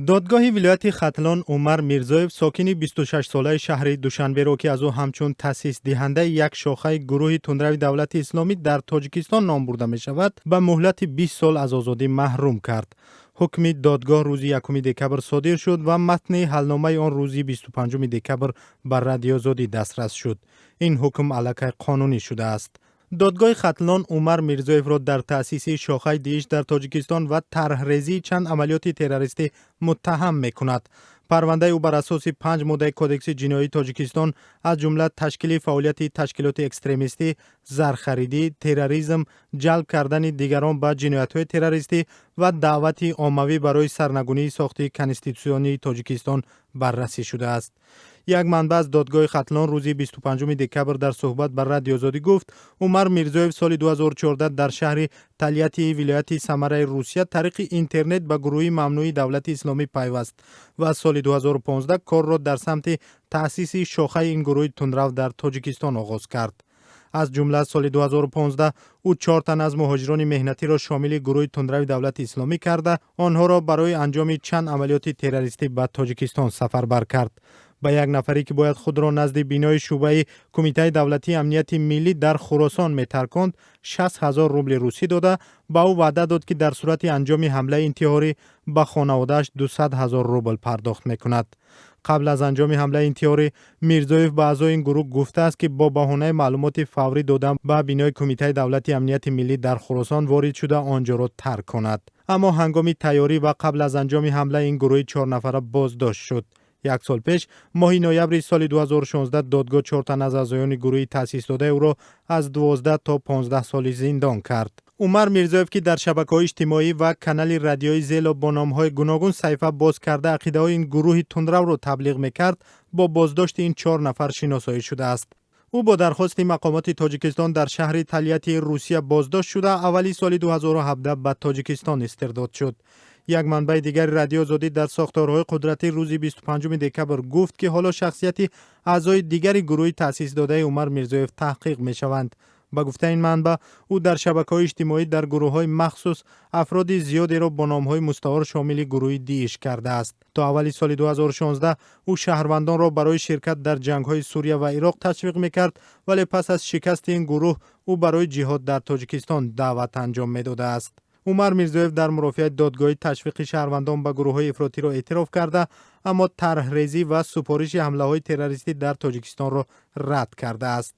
Додгоҳи вилояти Хатлон Умар Мирзоев, сокини 26-солаи шаҳри Душанберо, ки аз ӯ ҳамчун таъсисдиҳандаи як шохаи гурӯҳи тундрави Давлати Исломӣ дар Тоҷикистон ном бурда мешавад, ба муҳлати 20 сол аз озодӣ маҳрум кард. Ҳукми додгоҳ рӯзи 1 декабр содир шуд ва матни ҳалномаи он рӯзи 25 декабр ба Радиои Озодӣ дастрас шуд. Ин ҳукм аллакай қонунӣ шудааст. Додгоҳи Хатлон Умар Мирзоевро дар таъсиси шохаи ДИИШ дар Тоҷикистон ва тарҳрезии чанд амалиёти террористӣ муттаҳам мекунад. Парвандаи ӯ бар асоси панҷ моддаи Кодекси ҷиноии Тоҷикистон, аз ҷумла ташкили фаъолияти ташкилоти экстремистӣ, зархаридӣ, терроризм, ҷалб кардани дигарон ба ҷиноятҳои террористӣ ва даъвати оммавӣ барои сарнагунии сохти конститутсионии Тоҷикистон баррасӣ шудааст. Як манбаъ аз додгоҳи Хатлон рӯзи 25 декабр дар суҳбат ба Радиои Озодӣ гуфт, Умар Мирзоев соли 2014 дар шаҳри Тольяттии вилояти Самараи Русия тариқи интернет ба гурӯҳи мамнӯи Давлати Исломӣ пайваст ва соли 2015 корро дар самти таъсиси шохаи ин гурӯҳи тундрав дар Тоҷикистон оғоз кард. Аз ҷумла, соли 2015 ӯ чор тан аз муҳоҷирони меҳнатиро шомили гурӯҳи тундрави Давлати Исломӣ карда, онҳоро барои анҷоми чанд амалиёти террористӣ ба Тоҷикистон сафарбар кард. Ба як нафаре, ки бояд худро назди бинои шӯъбаи Кумитаи давлатии амнияти миллӣ дар Хуросон метарконд, 60 ҳазор рубли русӣ дода, ба ӯ ваъда дод, ки дар сурати анҷоми ҳамлаи интиҳорӣ ба хонаводааш 200 ҳазор рубл пардохт мекунад. Қабл аз анҷоми ҳамлаи интиҳорӣ Мирзоев ба аъзои ин гурӯҳ гуфтааст, ки бо баҳонаи маълумоти фаврӣ додан ба бинои Кумитаи давлатии амнияти миллӣ дар Хуросон ворид шуда, он ҷоро тарк кунад. Аммо ҳангоми тайёрӣ ва қабл аз анҷоми ҳамла ин гурӯҳи чорнафара боздошт шуд. Як сол пеш, моҳи ноябри соли 2016, додгоҳ чор тан аз аъзоёни гурӯҳи таъсисдодаи ӯро аз 12 то 15 соли зиндон кард. Умар Мирзоев, ки дар шабакаҳои иҷтимоӣ ва канали радиои Зело бо номҳои гуногун саҳифа боз карда, ақидаҳои ин гурӯҳи тундравро таблиғ мекард, бо боздошти ин чор нафар шиносоӣ шудааст. Ӯ бо дархости мақомоти Тоҷикистон дар шаҳри Тольяттии Русия боздошт шуда, аввали соли 2017 ба Тоҷикистон истирдод шуд. Як манбаи дигари Радиои Озодӣ дар сохторҳои қудратӣ рӯзи 25 декабр гуфт, ки ҳоло шахсияти аъзои дигари гурӯҳи таъсисдодаи Умар Мирзоев таҳқиқ мешаванд. Ба гуфтаи ин манбаъ, ӯ дар шабакаҳои иҷтимоӣ дар гурӯҳҳои махсус афроди зиёдеро бо номҳои мустаор шомили гурӯҳи ДИИШ кардааст. То аввали соли 2016 ӯ шаҳрвандонро барои ширкат дар ҷангҳои Сурия ва Ироқ ташвиқ мекард, вале пас аз шикасти ин гурӯҳ ӯ барои ҷиҳод дар Тоҷикистон даъват анҷом медодааст. Умар Мирзоев дар мурофиаи додгоҳӣ ташвиқи шаҳрвандон ба гурӯҳҳои ифротиро эътироф карда, аммо тарҳрезӣ ва супориши ҳамлаҳои террористӣ дар Тоҷикистонро рад кардааст.